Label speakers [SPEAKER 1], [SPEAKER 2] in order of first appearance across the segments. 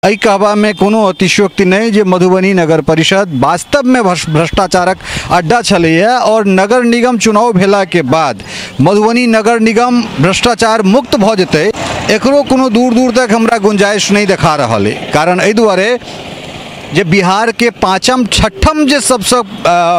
[SPEAKER 1] एहि कहबामे कोनो अतिशयोक्ति नहि जे मधुबनी नगर परिषद वास्तवमे भ्रष्टाचारक अड्डा छलैए और नगर निगम चुनाव भेलाके बाद मधुबनी नगर निगम भ्रष्टाचार मुक्त भऽ जेतै एकरो कोनो दूर दूर तक हमरा गुंजाइश नहि देखा रहल अइ। कारण एहि दुआरे जे बिहार के पाँचम छठम जे सबसँ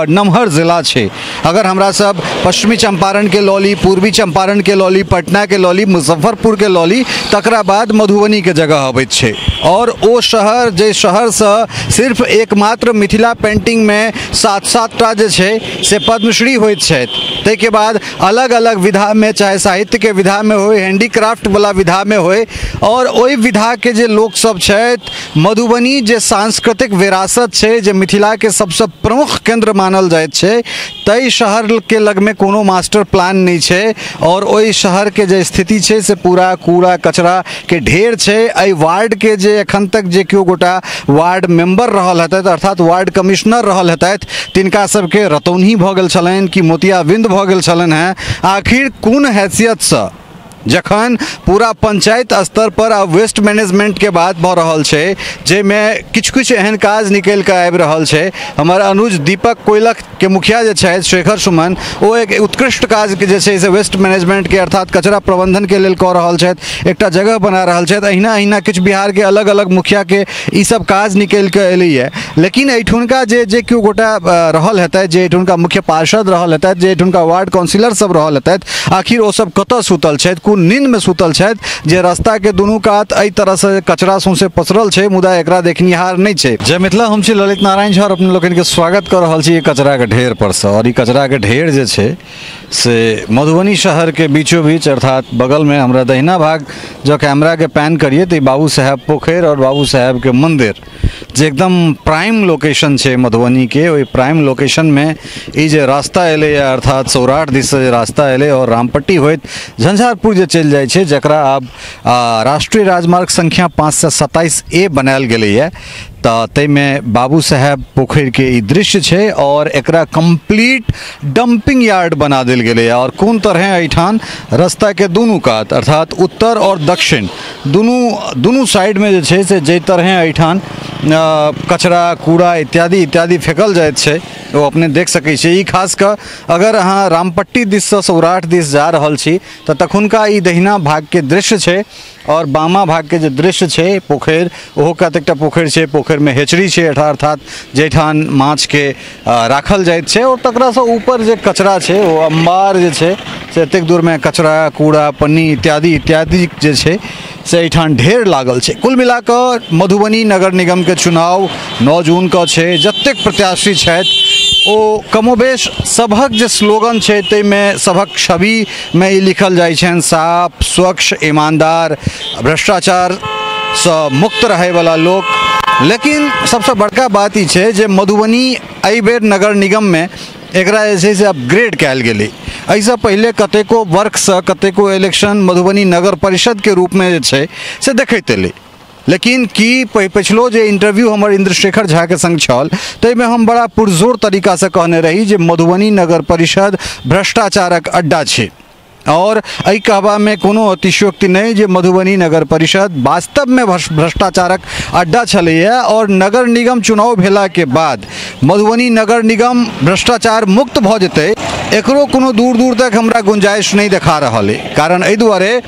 [SPEAKER 1] नमहर जिला छै, अगर हमरा सब पश्चिमी चंपारण के लऽ ली, पूर्वी चंपारण के लऽ ली, पटना के लऽ ली, मुजफ्फरपुर के लऽ ली, तकरा बाद मधुबनी के जगह अबैत छै। और ओ शहर जे शहरसँ सिर्फ एकमात्र मिथिला पेंटिंगमे 7-7 टा जे छै से पद्मश्री होइत छथि, ताहिके बाद अलग अलग विधामे, चाहे साहित्यके विधामे होय, हैंडीक्राफ्टवला विधामे होय, और ओहि विधाके जे लोकसब छथि, मधुबनी जे सांस्कृतिक विरासत छै जे मिथिलाके सबसँ प्रमुख केंद्र मानल जाइत छै, ताहि शहरके लगमे कोनो मास्टर प्लान नहि छै और ओहि शहरके जे स्थिति छै से पूरा कूड़ा कचराके ढेर छै। एहि वार्डके जे एखन तक जे केओ गोटा वार्ड मेंबर रहल हेतथि, अर्थात वार्ड कमिश्नर रहल हेतथि, तिनका सबके रतौन्ही भऽ गेल छलनि कि मोतियाबिंद भऽ गेल छलनि हेँ। आखिर कोन हैसियतसँ जखन पूरा पंचायत स्तर पर आब वेस्ट मैनेजमेंट के बात भऽ रहल छै, जाहिमे किछु किछु एहन काज निकलि कऽ आबि रहल छै। हमर अनुज दीपक कोइलख के मुखिया जे छथि शेखर सुमन, ओ एक उत्कृष्ट काज जे छै से वेस्ट मैनेजमेंट के अर्थात कचरा प्रबंधन के लेल कऽ रहल छथि, एकटा जगह बना रहल छथि। अहिना अहिना किछु बिहार के अलग अलग मुखिया के ई सब काज निकलि कऽ एलैए। लेकिन एहिठुनका जे केओ गोटा रहल हेतथि, जे एहिठुनका मुख्य पार्षद रहल हेतथि, जे एहिठुनका वार्ड काउंसिलर सब रहल हेतथि, आखिर ओ सब कतऽ सुतल छथि, कोन नींद में सुतल छथि जे रास्ता के दुनू कात एहि तरह से कचरा सौंसे पसरल छै मुदा एकरा देखनिहार नहि छै। जय मिथिला, हम छी ललित नारायण झा और अपने लोकनि के स्वागत कऽ रहल छी ई कचरा के ढेर पर से। और ई कचरा के ढेर जे छै से मधुबनी शहर के बीचों बीच, अर्थात बगल में हमरा दहिना भाग जँ कैमरा के पैन करिए तो बाबू साहेब पोखरि और बाबू साहेब के मंदिर जे एकदम प्राइम लोकेशन छै मधुबनी के, ओहि प्राइम लोकेशन में ई जे रास्ता एलै, अर्थात सौराठ दिस से जे रास्ता एलै और रामपट्टी होइत झंझारपुर जे चलि जाइ छै, जकरा आब राष्ट्रीय राजमार्ग संख्या 527 ए बनायल गेलैए, तऽ ताहिमे बाबू साहेब पोखरिके ई दृश्य छै और एकरा कम्प्लीट डंपिंग यार्ड बना देल गेलैए। और कोन तरहे एहिठाम रास्ताके दुनू कात, अर्थात उत्तर और दक्षिण दुनू साइडमे जे छै से जाहि तरहे एहिठाम कचरा कूड़ा इत्यादि इत्यादि फेकल जाइत छै ओ अपने देख सकै छी। ई खास कऽ अगर अहाँ रामपट्टी दिससँ सौराठ दिस जा रहल छी तऽ तखुनका ई दहिना भागके दृश्य छै और बामा भागके जे दृश्य छै पोखरि, ओहो कात एकटा पोखरि छै, पोखरिमे हेचरी छै, अर्थात जाहिठाम माछके राखल जाइत छै, और तकरासँ ऊपर जे कचरा छै ओ अम्बार जे छै से एतेक दूरमे कचरा कूड़ा पन्नी इत्यादि इत्यादि जे छै से एहिठाम ढेर लागल छै। कुल मिलाकऽ मधुबनी नगर निगमके चुनाव 9 जून के छै। जतेक प्रत्याशी छथि ओ कमोबेश सभक जे स्लोगन छै ताहिमे सभक छविमे ई लिखल जाइ छनि, साफ स्वच्छ ईमानदार भ्रष्टाचारसँ मुक्त रहैवला लोक। लेकिन सबसँ बड़का बात ई छै जे मधुबनी एहिबेर नगर निगममे एकरा जे छै से अपग्रेड कयल गेलै। एहिसँ पहिले कतेको वर्षसँ कतेको इलेक्शन मधुबनी नगर परिषदके रूपमे जे छै से देखैत एलै। लेकिन की पछिलो जे इंटरव्यू हमर इंद्रशेखर झा के संग छल ताहिमे हम बड़ा पुरजोर तरीकासँ कहने रही जे मधुबनी नगर परिषद भ्रष्टाचारक अड्डा छै और एहि कहबामे कोनो अतिशयोक्ति नहि जे मधुबनी नगर परिषद वास्तवमे भ्रष्टाचारक अड्डा छलैए और नगर निगम चुनाव भेलाके बाद मधुबनी नगर निगम भ्रष्टाचार मुक्त भऽ जेतै एकरो कोनो दूर दूर तक हमरा गुंजाइश नहि देखा रहल अइ। कारण एहि दुआरे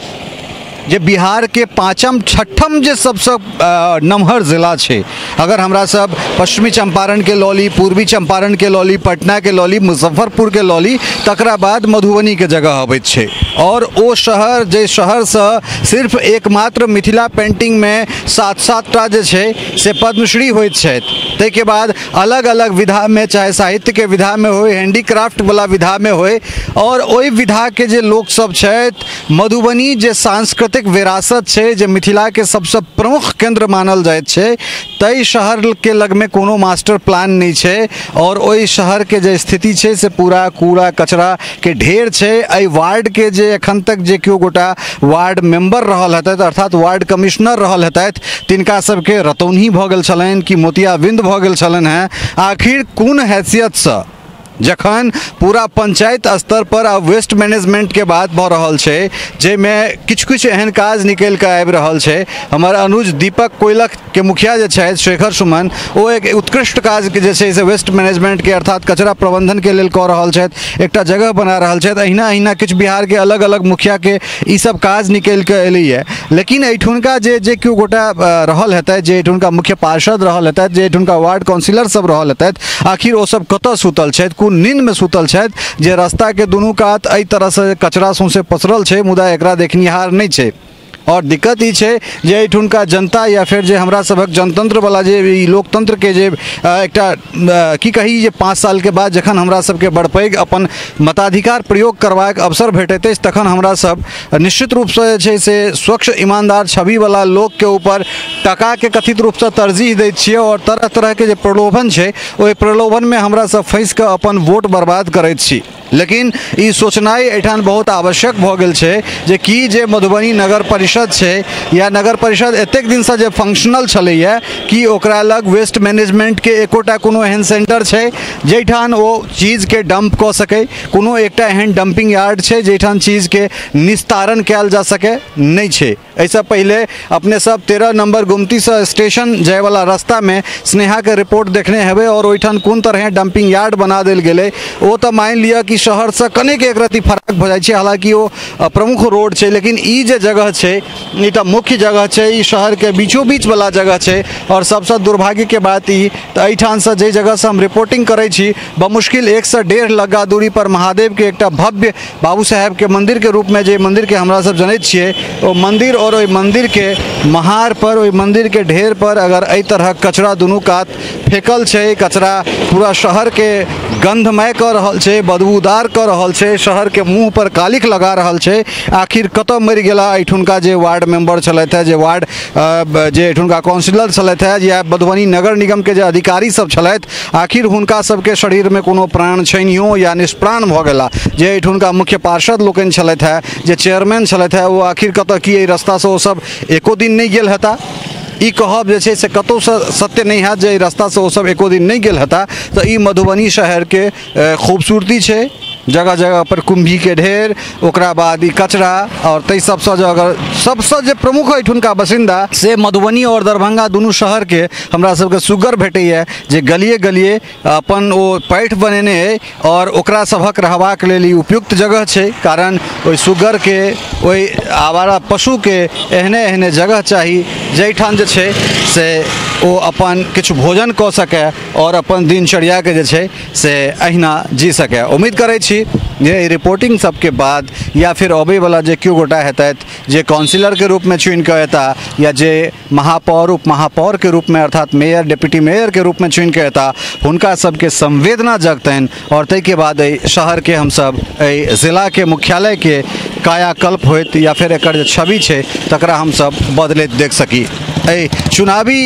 [SPEAKER 1] जे बिहार के पाँचम छठम जे सबसँ नमहर जिला छै, अगर हमरा सब पश्चिमी चंपारण के लऽ ली, पूर्वी चंपारण के लऽ ली, पटना के लऽ ली, मुजफ्फरपुर के लऽ ली, तकरा बाद मधुबनी के जगह अबैत छै। और ओ शहर जे शहरसँ सिर्फ एकमात्र मिथिला पेंटिंगमे 7-7 टा जे छै से पद्मश्री होइत छथि, ताहिके बाद अलग अलग विधामे, चाहे साहित्यके विधामे होय, हैंडीक्राफ्टवला विधामे होय, और ओहि विधाके जे लोकसब छथि, मधुबनी जे सांस्कृतिक विरासत छै जे मिथिलाके सबसँ प्रमुख केंद्र मानल जाइत छै, ताहि शहरके लगमे कोनो मास्टर प्लान नहि छै और ओहि शहरके जे स्थिति छै से पूरा कूड़ा कचराके ढेर छै। एहि वार्डके जे एखन तक जे केओ गोटा वार्ड मेंबर रहल हेतथि, अर्थात वार्ड कमिश्नर रहल हेतथि, तिनका सबके रतौन्ही भऽ गेल छलनि कि मोतियाबिंद भऽ गेल छलनि हेँ। आखिर कोन हैसियतसँ जखन पूरा पंचायत स्तर पर आब वेस्ट मैनेजमेंट के बात भऽ रहल छै, जाहिमे किछु किछु एहन काज निकलि कऽ आबि रहल छै। हमर अनुज दीपक कोइलख के मुखिया जे छथि शेखर सुमन, ओ एक उत्कृष्ट काज जे छै से वेस्ट मैनेजमेंट के अर्थात कचरा प्रबंधन के लेल कऽ रहल छथि, एकटा जगह बना रहल छथि। अहिना अहिना किछु बिहार के अलग अलग मुखिया के ई सब काज निकलि कऽ एलैए। लेकिन एहिठुनका जे जे केओ गोटा रहल हेतै, जे एहिठुनका मुख्य पार्षद रहल हेतथि, जे एहिठुनका वार्ड काउंसिलर सब रहल हेतथि, आखिर ओ सब कतऽ सुतल छथि, कोन नींद में सुतल छथि जे रास्ता के दुनू कात एहि तरहसँ कचरा सौंसे पसरल छै मुदा एकरा देखनिहार नहि छै। और दिक्कत ई छै जे एहिठुनका जनता या फेर जे हमरा सभक जनतंत्रवला जे ई लोकतंत्रके जे एकटा की कही जे 5 सालके बाद जखन हमरा सबके बड़ पैघ अपन मताधिकार प्रयोग करबाक अवसर भेटैत अछि, तखन हमरा सब निश्चित रूपसँ जे छै से स्वच्छ ईमानदार छविवला लोकके ऊपर टकाके कथित रूपसँ तरजीह दैत छियै और तरह तरहके जे प्रलोभन छै ओहि प्रलोभनमे हमरा सब फँसि कऽ अपन वोट बर्बाद करैत छी। लेकिन ई सोचनाइ एहिठाम बहुत आवश्यक भऽ गेल छै जे की जे मधुबनी नगर परिषद छै या नगर परिषद एतेक दिनसँ जे फंक्शनल छलैए, कि ओकरा लग वेस्ट मैनेजमेंटके एकोटा कोनो एहन सेंटर छै जाहिठाम ओ चीजके डंप कऽ सकै, कोनो एकटा एहन डंपिंग यार्ड छै जाहिठाम चीजके निस्तारण कयल जा सकै? नहि छै। एहिसँ पहिले अपने सब 13 नंबर गुमतीसँ स्टेशन जायवला रास्तामे स्नेहाके रिपोर्ट देखने हेबै और ओहिठाम कोन तरहे डंपिंग यार्ड बना देल गेलै। ओ तऽ मानि लिअ कि शहरसँ कनेक एक रत्ती फराक भऽ जाइ छै, हालाँकि ओ प्रमुख रोड छै, लेकिन ई जे जगह छै ई तऽ मुख्य जगह छै, ई शहरके बीचो बीचवला जगह छै। और सबसँ दुर्भाग्यके बात ई तऽ एहिठामसँ जाहि जगहसँ हम रिपोर्टिंग करै छी बमुश्किल 1 से 1.5 लग्गा दूरी पर महादेवके एकटा भव्य बाबू साहेबके मन्दिरके रूपमे जे मन्दिरके हमरा सब जनैत छियै, ओ मन्दिर और ओहि मन्दिरके महार पर, ओहि मन्दिरके ढेर पर अगर एहि तरहक कचरा दुनू कात फेकल छै, कचरा पूरा शहरके गंधमय कऽ रहल छै, बदबूदार कऽ रहल छै, शहरके मुँह पर कालिख लगा रहल छै, आखिर कतऽ मरि गेला एहिठुनका जे वार्ड मेंबर छलथि हे, जे वार्ड जे एहिठुनका काउंसिलर छलथि हे या मधुबनी नगर निगमके जे अधिकारी सब छलथि, आखिर हुनका सबके शरीरमे कोनो प्राण छैनियो या निष्प्राण भऽ गेला? जे एहिठुनका मुख्य पार्षद लोकनि छलथि हे, जे चेयरमैन छलथि हे, ओ आखिर कतऽ की एहि रास्तासँ ओ सब एको दिन नहि गेल हेता? ई कहब जे छै से कतहुसँ सत्य नहि हैत जे एहि रास्तासँ ओ सब एको दिन नहि गेल हेता। तऽ ई मधुबनी शहरके खूबसूरती छै, जगह जगह पर कुम्भीके ढेर, ओकरा बाद ई कचरा, और ताहि सबसँ जे अगर सबसँ जे प्रमुख एहिठुनका बसिन्दा से मधुबनी और दरभंगा दुनू शहरके हमरा सबके सुगर भेटैए जे गलिए गलिए अपन ओ पैठ बनेने अइ और ओकरा सभक रहबाक लेल ई उपयुक्त जगह छै, कारण ओहि सुगरके, ओहि आवारा पशुके एहने एहने जगह चाही जाहिठाम जे छै से ओ अपन किछु भोजन कऽ सकै और अपन दिनचर्याके जे छै से अहिना जी सकै। उम्मीद करै छी जे एहि रिपोर्टिंग सबके बाद या फिर अबैवला जे केओ गोटा हेतथि जे काउंसिलरके रूपमे चुनि कऽ एता या जे महापौर उपमहापौरके रूपमे अर्थात मेयर डिप्टी मेयरके रूपमे चुनि कऽ एता, हुनका सबके संवेदना जगतनि और ताहिके बाद एहि शहरके हमसब एहि जिलाके मुख्यालयके कायाकल्प होइत या फिर एकर जे छवि छै तकरा हमसब बदलैत देख सकी। एहि चुनावी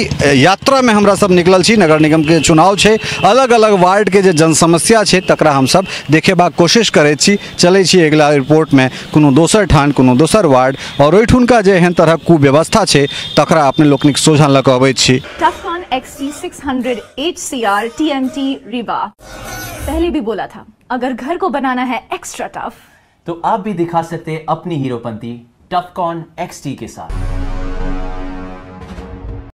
[SPEAKER 1] यात्रामे हमरा सब निकलल छी, नगर निगमके चुनाव छै, अलग अलग वार्डके जे जनसमस्या छै तकरा हमसब देखेबाक कोशिश करैत छी। चलै छी अगिला रिपोर्टमे कोनो दोसर ठान, कोनो दोसर वार्ड और ओहिठुनका जे एहन तरहक कुव्यवस्था छै तकरा अपने लोकनिक सोझाँ लऽ कऽ अबैत छी।
[SPEAKER 2] Tufcon XT600 HCR TMT Rewa। पहले भी बोला था अगर घर को बनाना है एक्स्ट्रा टफ
[SPEAKER 3] तो आप भी दिखा सकते हैं अपनी हीरोपंती टफकॉन XT के साथ।